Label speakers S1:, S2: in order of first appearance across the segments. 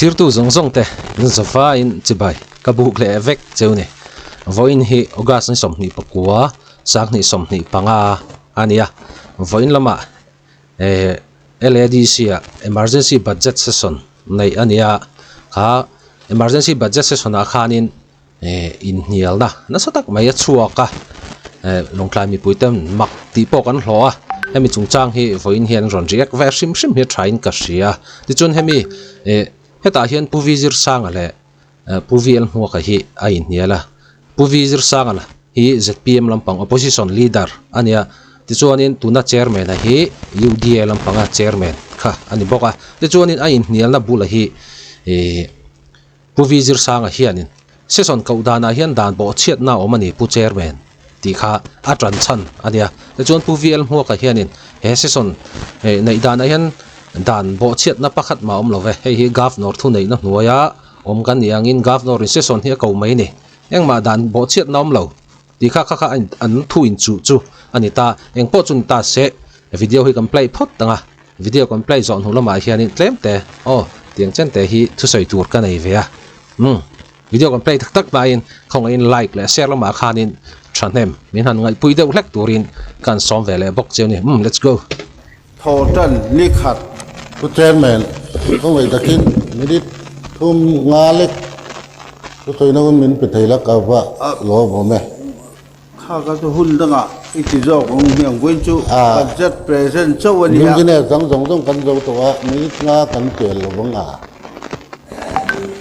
S1: Thlirtu zawng zawng te in zavaiin chibai ka buk leh vek cheu ni. Vawiin hi August ni 29, sanghnih 25 a ni a. Vawiin lamah eh LADC ah emergency budget session neih a ni a. Kha emergency budget session ah khanin eh inhnialna nasa tak mai a chhuak a eh lawngtlai mipui te mak tih pawh kan hlawh a hemi chungchang hi vawiin hian rawn react ve hrim hrim hi a thain ka hria tichuan hemi eh hetah hian Pu V Zirsanga leh eh Pu V L Hmuaka hi a inhnial a Pu V Zirsanga hi zpm lampang opposition leader a nia tichuanin tuna chairman a hi UDA lampanga chairman kha a ni bawk a tichuanin a inhnialna bulah hi eh. Pu V Zirsanga hianin session koh danah hian dan pawh chhiatna a awm a ni Pu Chairman tih kha a tan chhan a nia. Tichuan Pu VL Hmuaka hianin he session neih danah hian dan bawh chhiatna pakhat mah a awm lo ve. Hei hi Governor thuneihna hnuaia awm kan nih angin Governor in session hi a ko mai a ni. Engmah dan bawh chhiatna a awm lo tih kha kha kha an thu inchuh chu a ni ta. Engpawh chu ni ta se video hi kan play phawt ang a. Video kan play zawh hnu lamah hianin tlem te aw tiang chen te hi thusawi tur ka nei ve a umm video kan play tak tak laiin khawngaihin like leh share lamah khanin thahnem min han ngaihpui deuh hlek turin ka han sawm ve leh bawk che a ni umm let's go.
S2: Thaw tan ni khat.
S3: Pu Chairman, khawngaih takin minute thum nga lek thusawi na hun min pe thei la ka va lawm awm e.
S2: Kha ka chu hun dangah i ti zawk ang hmiang vawiin chu budget present chauh a nia.
S3: Engineer dang zawng zawng kan zo tawh a, minute nga kan pel lo vang a.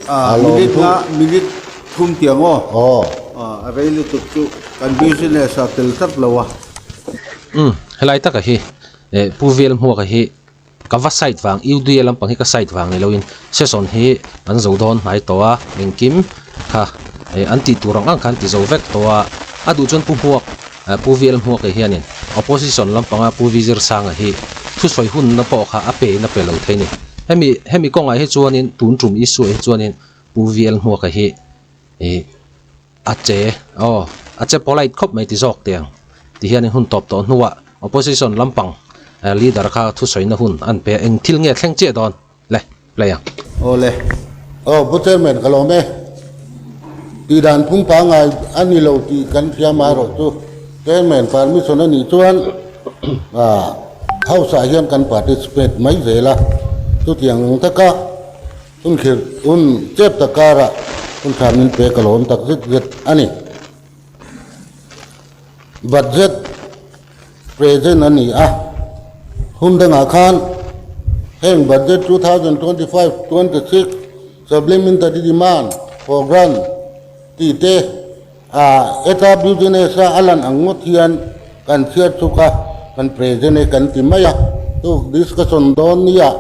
S2: A minute nga minute thum tiang aw.
S3: Aw.
S2: A rei lutuk chu kan business a tel tlat lo a.
S1: Umm helai taka hi Pu Velhmuaka hi Ka va side vang UDA lampang hi ka side vang ni loin session hi an zo dawn hnai tawh a engkim kha eh an tih tur ang ang kha an ti zo vek tawh a a duh chuan Pu Hmuak eh Pu VL Hmuaka hianin opposition lampanga Pu V Zirsanga hi thusawi hunna pawh kha a pe in a pe lo thei a ni hemi hemi kawngah hi chuanin tun tum issue ah hi chuanin Pu VL Hmuaka hi ih A che, aw, a che polite khawp mai ti zawk teh ang. Ti hianin hun tawp tawh hnuah opposition lampang leader kha thusawina hun an pe a, eng thil nge thleng chiah dawn? Le, play ang.
S2: Aw le.
S3: Aw, Pu Chairman, ka lawm e. Tih dan phung pangngai a ni lo tih kan hria marawh chu Chairman permission a nih chuan House ah hian kan participate mai zel a, chutiang ang taka Hun khirh hun chep tak karah hun tha min pe ka lawm tak zet zet a ni. Budget present a ni a, hun dangah khan heng budget 2025 26 supplementary demand for grant tih te ah heta business a a lan ang ngawt hian kan chhiar chhuk a, kan present e kan ti mai a, chu discussion dawn nia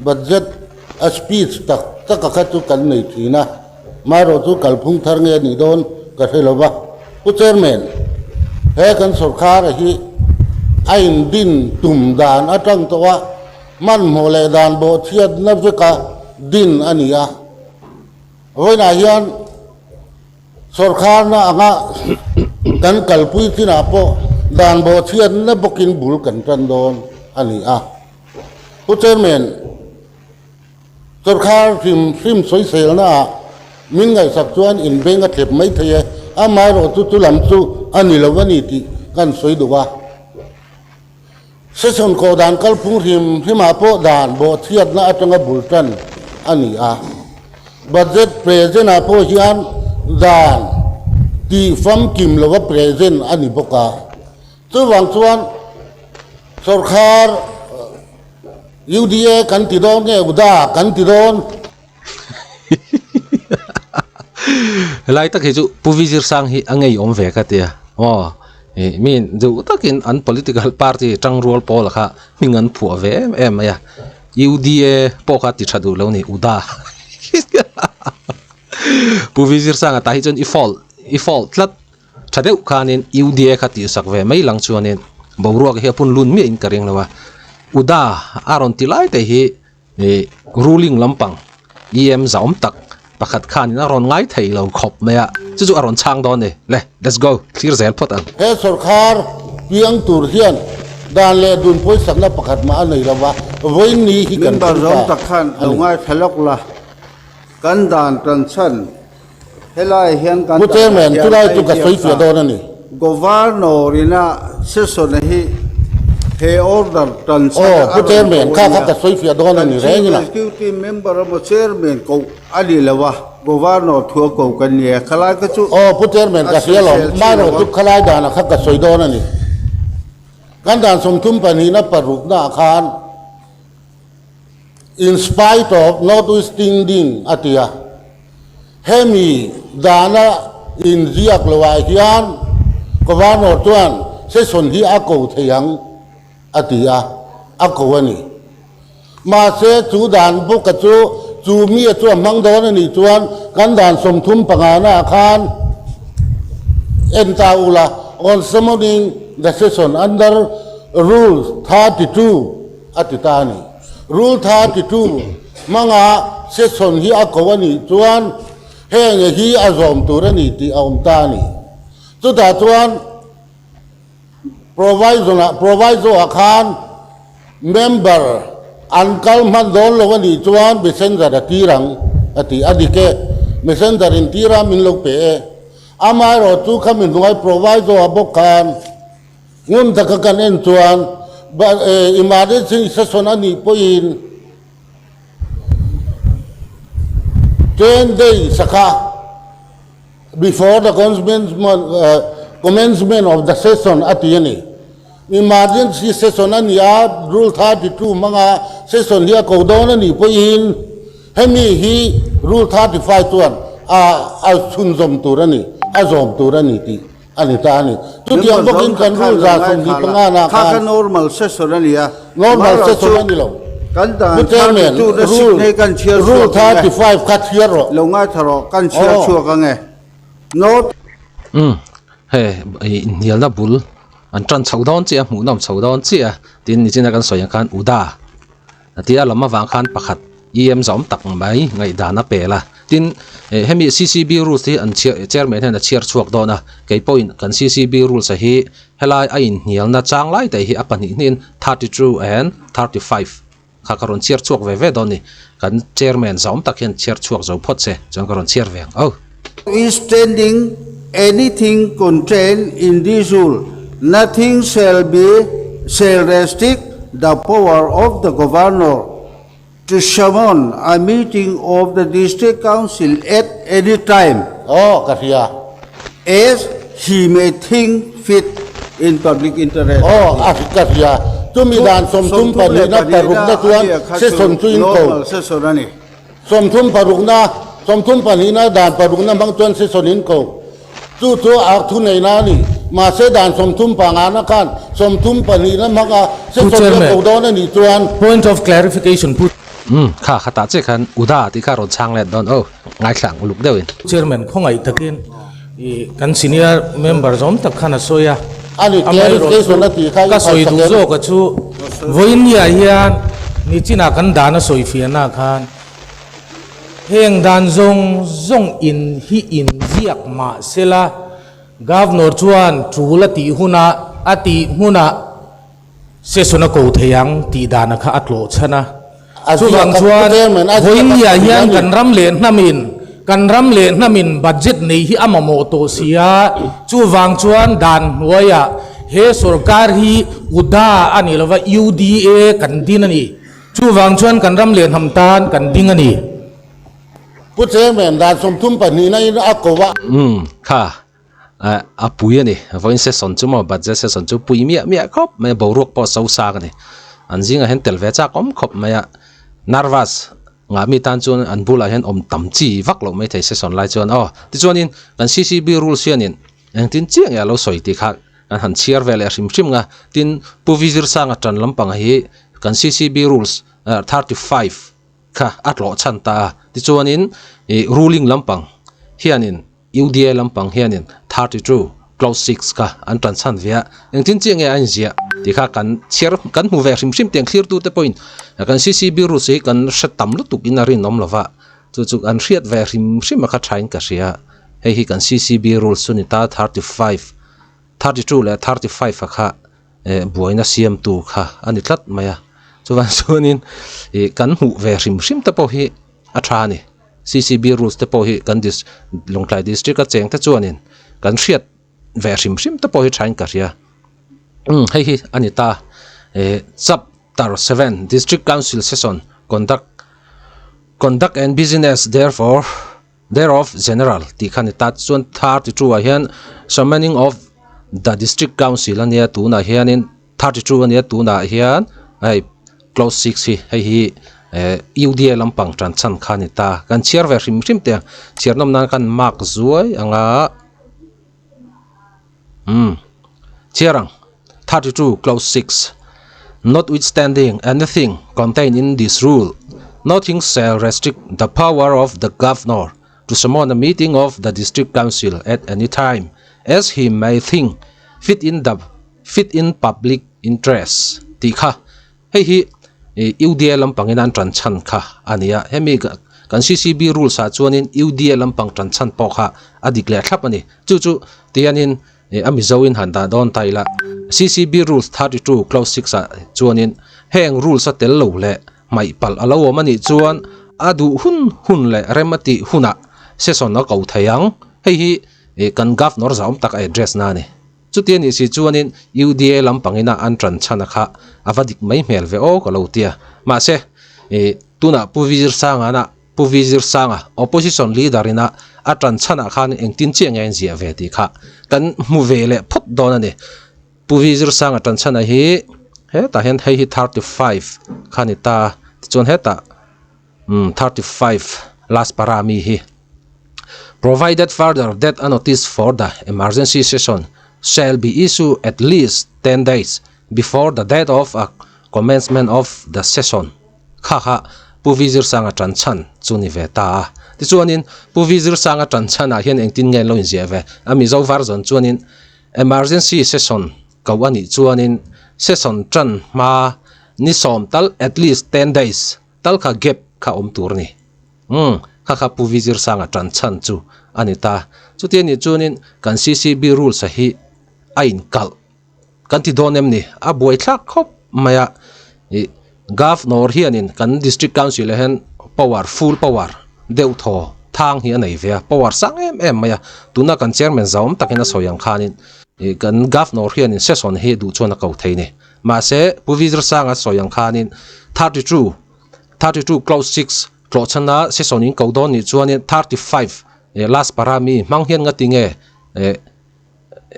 S3: budget A speech tak tak a kha chu kan nei thin a, marawh chu kalphung thar nge nih dawn ka hre lo va. Pu Chairman, he kan sawrkhar a hi a indin tum dan atang tawh a, hmanhmawh leh dan bawhchhiatna veka din a ni a. Vawiinah hian sawrkharna anga kan kalpui chinah pawh dan bawhchhiatna bawkin bul kan tan dawn a ni a. Pu Chairman, sawrkhar hrim hrim sawiselna ah min ngaihsak chuan inbeng a thlep mai thei e, amaherawh chu chu lam chu a ni lo a ni tih kan sawi duh a. Session kawh dan kalphung hrim hrimah pawh dan bawhchhiatna atanga bul tan a ni a. Budget present ah pawh hian dan tih famkim lova present a ni bawk a. Chuvang chuan sawrkhar UDA kan ti dawn nge UDA kan ti dawn?
S1: Helai tak hi chu Pu Vizir Sang hi a ngeiawm ve ka tia aw ih mi duh takin an political party tangrual pawl kha hming an phuah ve em em mai a UDA pawh kha ti tha duh lo ni UDA Pu Vizir Sanga tah hi chuan i fault i fault tlat. Tha deuh khanin UDA kha tihsak ve mai lang chuanin boruak hi a pun lun miahin ka ring lo a. UDA a rawn ti lai te hi ih ruling lampang EM zahawm tak pakhat khanin a rawn ngai thei lo khawp mai a, chu chu a rawn chhang dawn ni. Le, let's go, thlir zel phawt ang.
S3: He sawrkhar piang tur hian dan leh dun pawisakna pakhat mah a nei lo va, vawiin ni hi kan
S2: Member
S3: thil
S2: zawng
S3: ta
S2: tak khan
S3: a
S2: lo
S3: ni.
S2: ngaithla lawk la. Kan dan tan chhan helai hian kan
S3: Pu
S2: danah
S3: Chairman,
S2: hian
S3: chulai
S2: a
S3: chu ka
S2: inziak
S3: sawi fiah
S2: ta.
S3: dawn a ni.
S2: Governor ina session hi he order tan chhan
S3: Aw,
S2: a
S3: Pu
S2: rawn
S3: Chairman,
S2: ko a
S3: kha kha
S2: nia.
S3: ka sawi fiah dawn a
S2: Kan
S3: ni
S2: Chief
S3: reng ina.
S2: Executive Member emaw Chairman koh a ni lo a, Governor thua ko kan ni a, khalai kha chu
S3: Aw, Pu Chairman,
S2: a
S3: ka hria lo.
S2: sawisel chi
S3: Marawh
S2: lo a.
S3: chu khalai danah kha ka sawi dawn a ni. Kan dan 32 na paruknaah khan In spite of notwithstanding a ti a, hemi dana inziak lohah hian Governor chuan session hi a ko thei ang a ti a, a ko a ni. Mahse chu dan bawka chu chu mi a chu a hmang dawn a nih chuan kan dan 35 naah khan en ta ula, on summoning the session under Rule 32 a ti ta a ni. Rule 32 hmanga session hi a ko a nih chuan heng hi a zawm tur a ni tih a awm ta a ni. Chutah chuan provision ah proviso ah khan member an kal hman dawn lo a nih chuan messenger a tir ang a ti. A dik e, messenger in tir a min lo pe e. Amaherawhchu khami hnuai proviso ah bawk khan Ngun taka kan en chuan emergency session a nih pawhin 10 days a kha before the commencement of the session a ti a ni. Emergency session a ni a, Rule 32 hmanga session hi a ko dawn a nih pawhin hemi hi Rule 35 chuan a chhunzawm tur a ni, a zawm tur a ni tih A ni ta a ni. Chutiang bawkin kan rule 25 na
S2: Kha
S3: khan.
S2: Normal session a ni a.
S3: Normal session a ni lo.
S2: Kan dan
S3: Pu Chairman,
S2: 32 na
S3: rule
S2: siknei kan chhiar
S3: rule
S2: chhuak ang e.
S3: 35 kha chhiar rawh.
S2: Lo ngaithla rawh, kan chhiar chhuak ang e. Note.
S1: Umm, he inhnialna bul an tan chho dawn chiah a, hmuhnawm chho dawn chiah a, tin nichina kan sawi ang khan Uda. A tia lam avang khan pakhat EM zawm tak mai ngaihdan a pel a. Tin, hemi CCB rules hi an chhiar, chairman hian a chhiar chhuak dawn a. Kei pawhin kan CCB rules a hi helai a inhnialna chang lai te hi a pahnih hnihin 32 and 35 kha ka rawn chhiar chhuak ve ve dawn ni. Kan chairman zawm tak hian chhiar chhuak zo phawt se chuan ka rawn chhiar ve ang aw.
S2: Is standing anything contained in this rule, nothing shall be shall restrict the power of the Governor to summon a meeting of the District Council at any time.
S3: Aw, ka hria.
S2: As he may think fit in public interest.
S3: Aw, a ka hria. Chumi dan 32 na parukna chuan session chu in ko.
S2: Normal session a ni.
S3: 36 na, 32 na dan parukna hmang chuan session in ko. Chu chu a thu neihna a ni. Mahse dan 35 na khan 32 na hmanga
S4: Pu
S3: session hi a
S4: Chairman,
S3: ko dawn a nih chuan.
S4: Point of clarification Pu.
S1: Umm, kha khatah che khan Uda tih kha rawn chhang let dawn aw, ngaithla ang uluk deuhin.
S4: Chairman khawngaih takin i kan senior member zawm tak khan a sawi a,
S3: A ni,
S4: amaherawhchu
S3: clarification a tih kha i
S4: ka sawi
S3: phalsak
S4: duh
S3: em?
S4: zawk a chu vawinia hian nichinah kan dan a sawi fiahna khan, Heng dan zawng zawng in hi inziak mah sela, Governor chuan tul a tih hunah a tih hmunah session a ko thei ang tih dana kha a tlawh chhan a.
S3: A ziak
S4: Chuvang
S3: a,
S4: chuan
S3: Chairman, a ziak a
S4: vawinia
S3: tih
S4: hian
S3: a ni.
S4: kan ram leh hnamin kan ram leh hnamin budget nei hi a mamawh tawh si a, chuvang chuan dan hnuaiah he sorkar hi UDA a ni lova UDA kan din a ni. Chuvang chuan kan ram leh hnam tan kan ding a ni.
S3: Pu Chairman, dan 32 na in a ko a.
S1: Umm, kha a pui a ni. Vawiin session chu maw, budget session chu pui miah miah khawp mai a, boruak pawh a so sang a ni. An zingah hian tel ve chak awm khawp mai a, nervous ngah mi tan chuan an bulah hian awm tam chi vak loh mai thei session lai chuan aw. Tichuanin kan CCB rules hianin engtin chiah nge a lo sawi tih kha kan han chhiar ve leh hrim hrim nga. Tin, Pu Vizirsanga tan lampang hi kan CCB rules 35 kha a tlawh chhan ta a. Tichuanin ih ruling lampang hianin UDA lampang hianin 32 clause 6 kha an tan chhan ve a. Engtin chiah nge a inziah tih kha kan chhiar kan hmu ve hrim hrim tiang thlirtute pawhin kan CCB rules hi kan hre tam lutuk in a rinawm lo va. Chu chu an hriat ve hrim hrim a kha thain ka hria. Hei hi kan CCB rules chu ni ta 35, 32 leh 35 a kha eh buaina siamtu kha a ni tlat mai a. Chuvang chuanin ih kan hmuh ve hrim hrim te pawh hi a tha a ni. CCB rules te pawh hi kan dis Lawngtlai district a cheng te chuanin kan hriat ve hrim hrim te pawh hi thain ka hria. Umm hei hi a ni ta eh chapter seven district council session conduct conduct and business therefore thereof general tih kha a ni ta chuan 32 ah hian summoning of the district council a nia tunah hianin 32 a nia tunah hian hei clause six hi hei hi eh U_D_A lampang tan chhan kha a ni ta kan chhiar ve hrim hrim te ang chhiar nawm nan khan mark zuai anga umm chhiar ang 32 clause six notwithstanding anything contained in this rule nothing shall restrict the power of the governor to summon a meeting of the district council at any time as he may think fit in the fit in public interest tih kha hei hi ih UDA lampangin an tan chhan kha a ni a hemi kan CCB rules ah chuanin UDA lampang tan chhan pawh kha a dik leh thlap a ni chu chu tihianin ih a mizo in han dah dawn ta ila CCB rules 32 clause 6 ah chuanin heng rules a tel lo leh hmaih palh a lo awm a nih chuan a duh hun hun leh rem a tih hunah session a ko thei ang hei hi ih kan governor zahawm tak a address na a ni. Chuti a nih si chuanin UDA lampangina an tan chhan a kha a va dik mai hmel ve aw ka lo ti a. Mahse, ih tunah Pu Vizir Sangana, Pu Vizir Sanga, opposition leader ina a tan chhanah khan engtin chiah nge a inziah ve tih kha kan hmu ve leh phawt dawn a ni. Pu Vizir Sanga tan chhana hi hetah hian hei hi 35 kha a ni ta a, tichuan hetah umm 35 last para mi hi. Provided further that a notice for the emergency session shall be issued at least 10 days before the date of a commencement of the session kha kha Pu V Zirsanga tan chhan chu ni ve ta a. Tichuanin Pu V Zirsanga tan chhanah hian engtin nge an lo inziah ve? A Mizo version chuanin emergency session ko a nih chuanin session tan hma ni sawm tal at least 10 days tal kha gap kha awm tur a ni. Umm, kha kha Pu Vizir Sanga tan chhan chu a ni ta. Chuti a nih chuanin kan CCB rules a hi a inkalh kan ti dawn em ni? A buai thlak khawp mai a. Ih, Governor hianin kan District Council ah hian power, full power deuh thaw thang hi a nei ve a, power sang em em mai a. Tuna kan Chairman zahawm takin a sawi ang khanin ih kan Governor hianin session hi duh chuan a ko thei ni. Mahse, Pu Vizir Sanga sawi ang khanin 32, 32 clause 6 tlawhchhana session in ko dawn nih chuanin 35 eh last para mi hmang hian nga tinge eh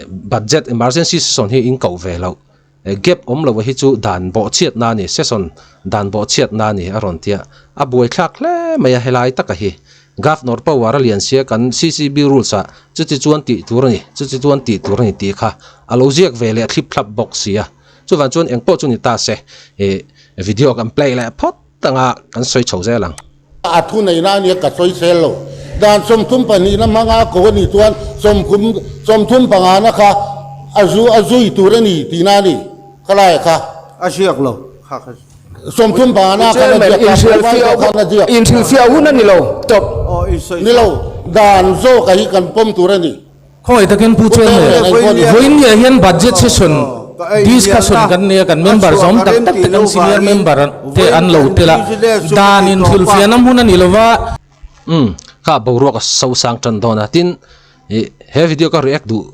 S1: budget emergency session hi in koh ve loh eh gap awm lo hi chu dan bawh chhiat na a ni session dan bawh chhiat na a ni a rawn tia a buai thlak hle mai a helai taka hi governor power a lian sia kan CCB rules ah chuti chuan tih tur a ni chuti chuan tih tur a ni tih kha a lo ziak ve leh thlip thlap bawk sia. Chuvang chuan eng pawh chu ni ta se ih video kan play leh phawt anga kan sawi chho zel ang.
S3: A thu neihna a nia ka sawi sel lo. Dan 32 na hmanga ko a nih chuan sawmkhum 35 na kha a zu a zui tur a ni tihna a ni khalai kha.
S2: A ziak lo kha kha.
S3: 35 na khan a ziak kha provide khan a ziak.
S5: Inhrilhfiah hun a ni lo tawp.
S3: Ni lo dan zawk a hi kan pawm tur a ni.
S4: Khawngaih takin Pu Chairman, vawiinniah hian budget session discussion kan nei a, kan member zawm tak tak te kan senior member te an lo tel a, dan in hrilhfiahna hmun a ni lo va.
S1: Umm, kha boruak a so sang tan dawn a, tin ih he video ka react duh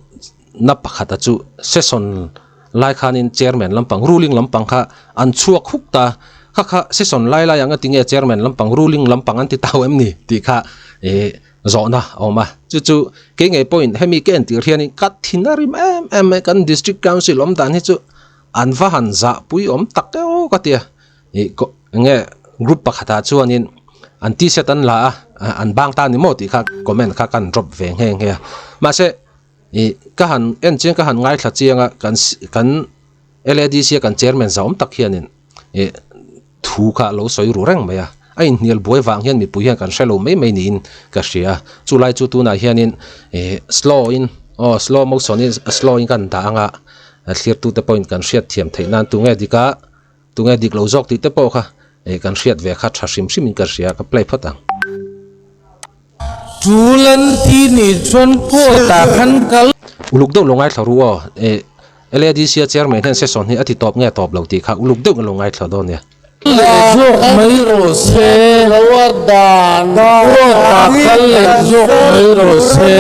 S1: na pakhat a chu session lai khanin chairman lampang ruling lampang kha an chhuak huk ta, kha kha session lai lai ang a tinge chairman lampang ruling lampang an ti tau em ni tih kha ih Zawhna a awm a, chu chu kei ngei pawhin hemi ka entir hianin ka thin a rim em em mai, kan district council awm dan hi chu an va han zahpui awm tak deuh ka ti a, ih kawh eng nge group pakhatah chuanin an t-shirt an la a, an bang ta ni maw tih kha comment kha kan drop ve nghe nghe a, mahse ih ka han en chiang ka han ngaithla chiang a kan kan L_A_D_C a kan chairman zahawm tak hianin ih. Thu kha a lo sawi ru reng mai a, a inhnial buai vang hian mipui hian kan hre lo mai mai niin ka hria a, chulai chu tunah hianin ih slow in aw slow motion in slow in kan dah anga thlirtute pawhin kan hriat thiam theih nan tunge dik a tunge dik lo zawk tih te pawh kha ih kan hriat ve kha tha hrim hrim in ka hria ka play phawt ang.
S4: Tul an ti nih chuan court ah khan kal.
S1: Uluk deuh lo ngaithla ru aw ih LADC a chairman hian session hi a ti tawp nge tawp lo tih kha uluk deuh lo ngaithla dawn nia.
S4: Leh zawk mai rawh se.
S3: Lo a dan
S4: Court ah kal leh zawk mai rawh se.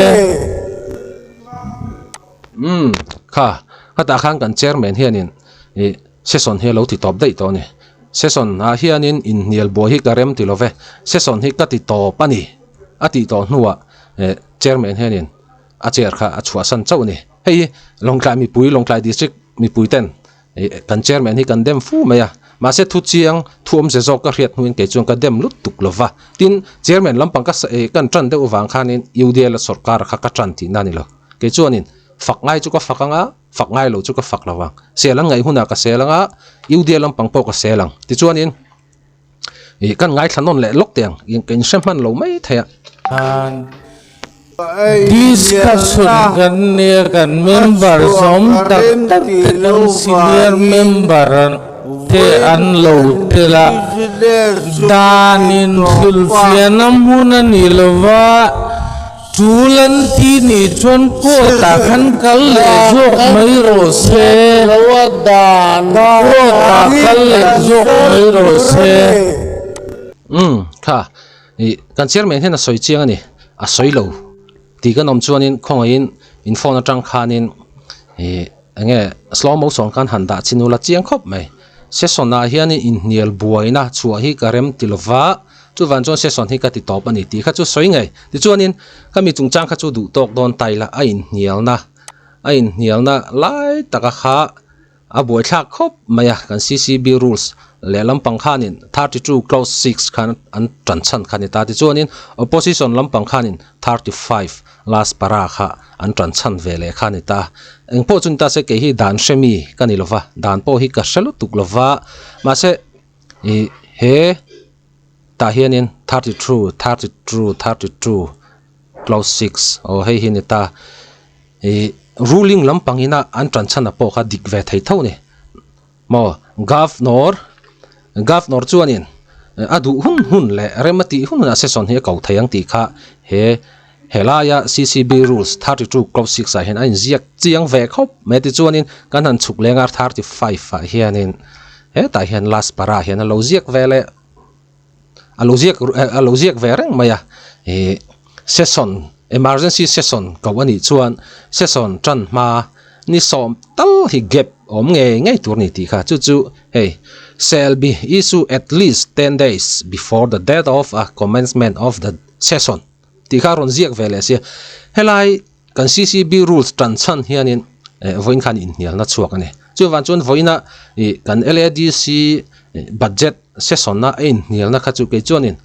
S1: Umm kha khatah khan kan chairman hianin ih session hi a lo ti tawp daih tawh a ni. Session ah hianin inhnial buai hi ka rem ti lo ve, session hi ka ti tawp a ni a tih tawh hnuah eh chairman hianin a chair kha a chhuahsan chauh a ni. Hei hi Lawngtlai mipui Lawngtlai district mipui ten Ih kan chairman hi kan dem fu mai a, mahse thu chiang thu awmze zawk ka hriat hnuin kei chuan ka dem lut tuk lo va. Tin, chairman lampang ka ih kan tan deuh avang khanin UDL a sorkar kha ka tan tihna a ni lo. Kei chuanin fak ngai chu ka fak anga, fak ngai lo chu ka fak lo vang. Sel an ngaih hunah ka sel anga, UDL lampang pawh ka sel ang. Tichuanin Ih kan ngaithla nawn leh lawk teh ang, ka inhre hman lo mai thei a.
S4: Discussion kan nia kan member zawm tak tak te kan senior member te an lo tel a, danin hrilhfiahna hmun a ni lova. Tul an ti nih chuan court ah khan kal leh zawk mai rawh se. Court ah kal leh zawk mai rawh se.
S1: Umm kha ih kan chairman hian a sawi chiang a ni a sawi lo tih kan awm chuanin khawngaihin in phone atang khanin ih eng nge slow motion khan han dah chin ula chiang khawp mai session ah hianin inhnial buaina chhuah hi ka rem ti lova. Chuvan chuan session hi ka ti tawp a ni tih kha chu sawi ngei. Tichuanin ka mi chungchang kha chu duh tawk dawn ta ila a inhnialna a inhnialna lai taka kha a buaithlak khawp mai a, kan CCB rules leh lampang khanin 32 clause 6 khan an tan chhan kha a ni ta. Tichuanin opposition lampang khanin 35 last para kha an tan chhan ve leh kha a ni ta. Engpawh chu ni ta se kei hi dan hre mi ka ni lova, dan pawh hi ka hre lutuk lova, mahse ih he. Tah hianin 32, 32, 32 clause 6 aw hei hi a ni ta. Ih ruling lampang ina an tan chhan a pawh kha dik ve thei tho a ni. Maw governor, governor chuanin a duh hun hun leh rem a tih hun hunah session hi a ko thei ang tih kha he helaia CCB rules 32 clause 6 ah hian a inziak chiang ve khawp mai a. Tichuanin kan han chhuk leng a 35 ah hianin hetah hian last para hian a lo ziak ve leh. A lo ziak a lo ziak ve reng mai a ih session emergency session koh a nih chuan session tan hma ni sawm tal hi gap awm ngei ngei tur a ni tih kha chu chu hei shall be issue at least 10 days before the date of a commencement of the session tih kha a rawn ziak ve leh sia helai kan CCB rules tan chhan hianin eh vawiin khan inhnialna chhuak a ni. Chuvang chuan vawiina ih kan LADC budget session a a inhnialna kha chu kei chuanin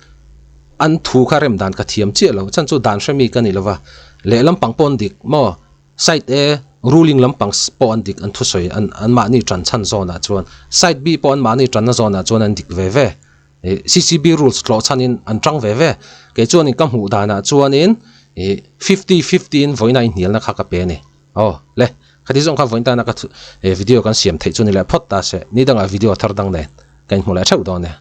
S1: an thu kha rem dan ka thiam chiah lo chhan chu dan hre mi ka ni lova lehlam pang pawh an dik maw side A ruling lampang pawh an dik an thusawi an an mahni tan chhan zawnah chuan side B pawh an mahni tanna zawnah chuan an dik ve ve. Ih CCB rules tlawh chhanin an tang ve ve. Kei chuanin ka hmuh danah chuanin ih 50 50 in vawiin a inhnialna kha ka pe a ni. Aw le, khati zawng kha vawiin tana ka video kan siam theih chu ni leh phawt ta se, ni dangah video thar dang nen ka inhmu leh theuh dawn e.